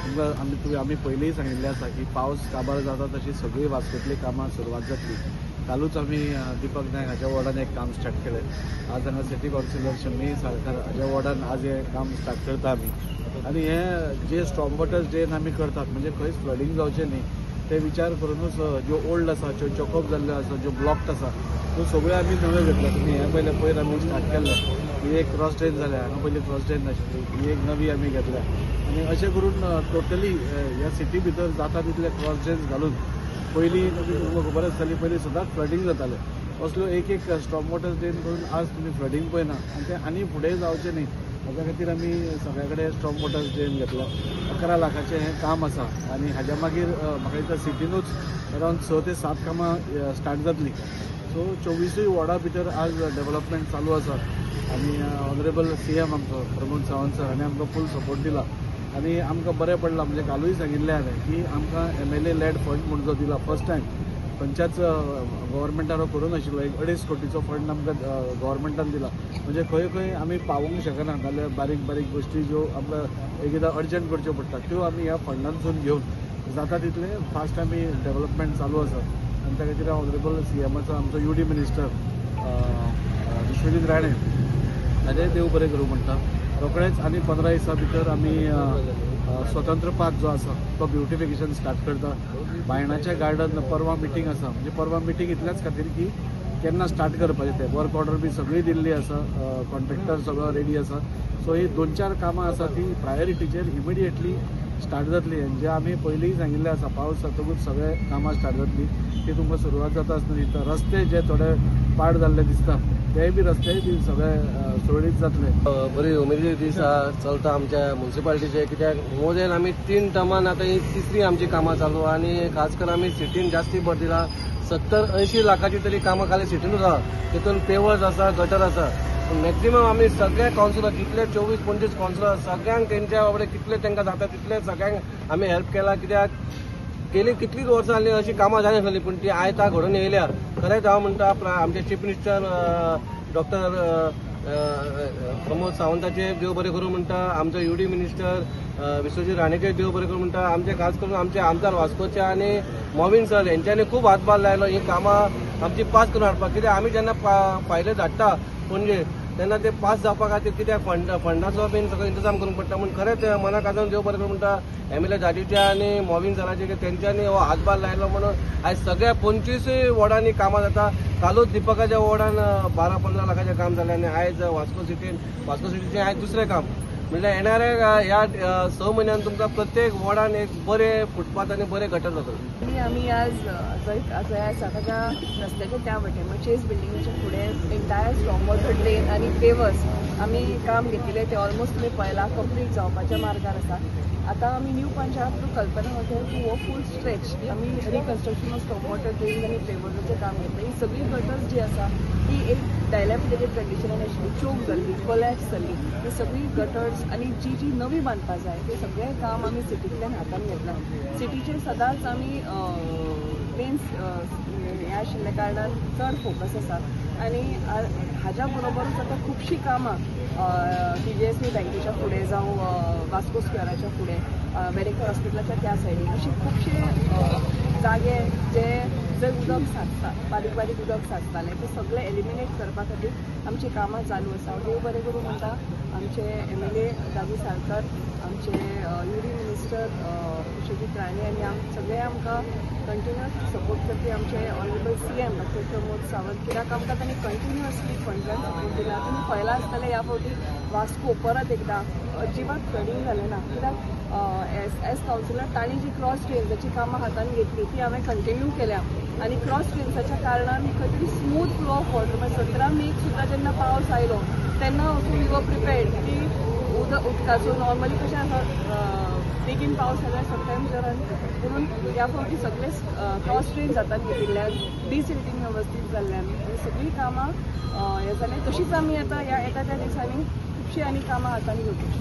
तुमकां आमी पयलींय सांगिल्लें आसा की पावस काबार जाता तशी सगळीं वास्कोंतलीं कामां सुरवात जातली. कालूच आमी दीपक नायक हाच्या वॉर्डान एक काम स्टार्ट केलें. आज हांगा सिटी कावन्सिलर शम्मी साळकार हाच्या वॉर्डान आज हें काम स्टार्ट करता आमी. आनी हें जे स्टॉर्म वॉटर ड्रेन आमी करतात म्हणजे खंयच फ्लडींग जावचें न्ही ते विचार करूनच ज्यो ओल्ड आसा, ज्यो चॉकअप जाल्ल्यो आसा, ज्यो ब्लॉक्ड आसा त्यो सगळ्यो आमी नव्यो घेतल्या. तुमी हें पयलें पयर आमी स्टार्ट केल्लें, ही एक क्रॉस ड्रेन जाल्या, हांगा पयलीं क्रॉस ड्रेन नाशिल्ली, ही एक नवी आमी घेतल्या. आनी अशें करून टोटली ह्या सिटी भितर जाता तितले क्रॉस ड्रेन्स घालून पयलीं तुमकां खबर आसतली पयलीं सदांच फ्लडींग जातालें. असल्यो एक एक स्टॉर्म वॉटर ड्रेन करून आज तुमी फ्लडींग पळयना आनी तें आनी फुडें जावचें न्ही हाच्या खातीर आमी सगळ्या कडेन स्टॉर्म वॉटर ड्रेन घेतला. 11 लाखाचें हें काम आसा आनी हाज्या मागीर म्हाका दिसता सिटीनूच अरावंड 6 ते 7 कामां स्टार्ट जातली. सो 24 वॉर्डा भितर आज डेवलपमेंट चालू आसा आनी ऑनरेबल CM आमचो प्रमोद सावंत सर हाणें आमकां फूल सपोर्ट दिला आनी आमकां बरें पडलां. म्हणजे कालूय सांगिल्लें हांवें की आमकां MLA lead फंड म्हूण जो दिला फर्स्ट टायम खंयच्याच गव्हर्मेंटान करूं नाशिल्लो, एक 2.5 कोटीचो फंड आमकां गव्हर्मेंटान दिला. म्हणजे खंय खंय आमी पावूंक शकना नाल्यार बारीक बारीक गोश्टी ज्यो आमकां एकदां अर्जंट करच्यो पडटा त्यो आमी ह्या फंडांतसून घेवन जाता तितलें फास्ट आमी डेवलपमेंट चालू आसा. आनी त्या खातीर ऑनरेबल CMाचो आमचो UD minister Vishwajit Rane हाजें देव बरें करूं म्हणटा. रोखडेच आनी 15 दिसां भितर आमी स्वतंत्र पार्क जो आसा तो ब्युटिफिकेशन स्टार्ट करता. बायणाचें गार्डन परवा मिटींग आसा, म्हणजे परवा मिटींग इतल्याच खातीर की केन्ना स्टार्ट करपाचें तें वर्क ऑर्डर बी सगळी दिल्ली आसा, कॉन्ट्रॅक्टर सगळो रेडी आसा. सो ही 2-4 कामां आसा ती प्रायोरिटीचेर इमिडिएटली स्टार्ट जातली. आनी जे आमी पयलींय सांगिल्लें आसा पावस जातकूच सगळे कामां स्टार्ट जातली ती तुमकां सुरवात जाता आसतना दिसता. रस्ते जे थोडे पाड जाल्ले दिसता तेय बी रस्तेय बी सगळे सुरळीत जातले. बरी उमेदी दीस चलता आमच्या मुन्सिपालिटीचे, कित्याक मोदेन आमी 3 टर्मान आतां ही तिसरी आमची कामां चालू आनी खास करून आमी सिटीन जास्ती भर दिला. 70-80 लाखाची तरी कामां खाली सिटीनूच आसा, तितून पेवर्स आसा, गटर आसा. मॅक्झिमम आमी सगळे कावन्सिलर जितले 24-25 कावन्सिलर सगळ्यांक तेंच्या बाबडे कितले तांकां जाता तितले सगळ्यांक आमी हेल्प केला. कित्याक गेली कितलीच वर्सां जालीं अशी कामां जाली नासली पूण ती आयता घडून येयल्या. खरेंच हांव म्हणटा आमचे चीफ मिनिस्टर डॉक्टर प्रमोद सावंताचे देव बरें करूं म्हणटा, आमचो UD minister Vishwajit राणेचे देव बरें करूं म्हणटा, आमचे खास करून आमचे आमदार वास्कोचे आनी मोविन सर हेंच्यांनी खूब हातभार लायलो ही कामां आमची पास करून हाडपाक. कित्याक आमी जेन्ना फायले धाडटा पणजे तेन्ना ते पास जावपा खातीर कित्याक फंडाचो बीन सगळो इंतजाम करूंक पडटा. म्हूण खरेंच मनाक आजून देव बरें करूं म्हणटा MLA दादीचे आनी मोविन सराचे तेंच्यांनी हो हातभार लायलो म्हणून आयज सगळ्या 25 वॉर्डांनी कामां जाता. कालूच दीपकाच्या वॉर्डान 12-15 लाखाचें काम जालें आनी आयज वास्को सिटीचें आयज दुसरें काम. म्हणल्यार येणाऱ्या ह्या 6 म्हयन्यान तुमकां प्रत्येक वॉर्डान एक बरें फुटपाथ आनी बरें गटर जातलें. आमी आज जंय आसा ताच्या रस्त्याच्या त्या वटेन म्हणजे चेस बिल्डिंगेच्या फुडें एंटायर स्टॉर्म वॉटर ड्रेन आनी पेवर्स आमी काम घेतिल्लें तें ऑलमोस्ट तुमी पळयलां कंप्लीट जावपाच्या मार्गार आसा. आतां आमी new Panchayat to Kalpana hotel to हो फूल स्ट्रेच आमी reconstruction of storm water drain आनी पेवर्साचें काम घेतलें. ही सगळी गटर्स जी आसा ती एक डायलॅपिडेटेड कंडिशनान आशिल्ली, चोक जाल्ली, कोलॅप्स जाल्ली. ही सगळी गटर्स आनी जी जी नवी बांदपा जाय तें सगळें काम आमी सिटींतल्यान हातान घेतलां. सिटीचेर सदांच आमी ड्रेन्स हें आशिल्ल्या कारणान चड फोकस आसा आनी हाज्या बरोबरूच आतां खुबशीं कामां TJSB बँकेच्या फुडें जावं वास्को स्क्वेराच्या फुडें वेरेंकर हॉस्पिटलाच्या त्या सायडीन अशी खुबशे जागे जे जंय उदक साचता, बारीक बारीक उदक साचतालें तें सगळें एलिमिनेट करपा खातीर आमचीं कामां चालू आसा. देव बरें करूं म्हणटा आमचे MLA दादी साळकर, आमचे UD minister Vishwajit Rane आनी सगळे आमकां कंटिन्युअसली सपोर्ट करपी आमचे honourable CM doctor Pramod Sawant, कित्याक आमकां तांणी कंटिन्युअसली फंडान सपोर्ट दिला. तुमी पळयलां आसतलें ह्या फावटी वास्को परत एकदां अजिबात फ्लडींग जालें ना, कित्याक एज कावन्सिलर तांणी जी क्रॉस ड्रेन्साची कामां हातान घेतली ती हांवें कंटिन्यू केल्या आनी क्रॉस ड्रेन्साच्या कारणान खंय तरी स्मूथ फ्लो ऑफ वॉटर म्हणजे 17 मेक सुद्दां जेन्ना पावस आयलो तेन्ना we were prepared की उदकाचो नॉर्मली कशें आसा बेगीन पावस जाल्यार समटायम्स जर म्हणून ह्या फावटी सगळे क्रॉस ड्रेन जातात घेतिल्ल्यान डिसिल्टींग वेवस्थीत जाल्ल्यान सगळीं कामां हें जालें. तशीच आमी आतां ह्या येता त्या दिसांनी खुबशीं आनी कामां हातान घेवपाची.